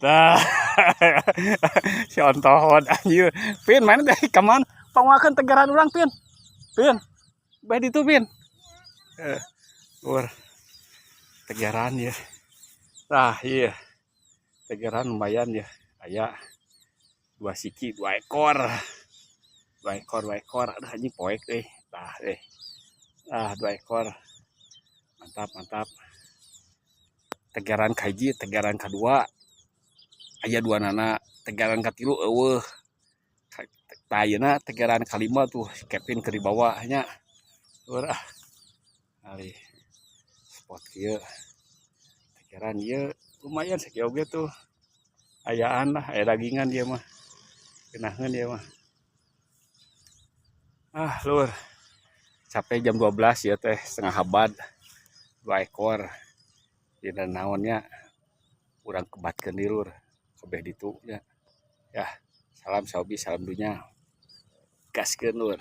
Tah. Si ontohod anjir. Pin, mana teh ka mana? Panguakeun tegaran urang, Pin. Pin. Bae ditu, Pin. Eh, lur. Tegaran ya. Tah, iya. Tegaran lumayan ya. Aya dua siki, dua ekor. Dua ekor, dua ekor. Aduh, anjing, poek euy. Tah, eh. Ah, dua ekor. Mantap, mantap. Tegaran kahiji, tegaran kedua. Aya dua nana, tegaran katilu euweuh. Tah, ayeuna tegaran kalima tuh Kevin keur dibawa nya. Lur, ah. Ali spot kieu. Tegaran ieu lumayan sakieu oge tuh. Ayaan lah, aya dagingan dia mah. Geunaheun dia mah. Ah, lur. Capek jam 12 ya teh, setengah habad. Dua ekor. Dina naonnya urang kebatkeun deui, lur. Kabeh ditu nya. Ya, salam sahobi, salam dunya. Gaskeun, lur.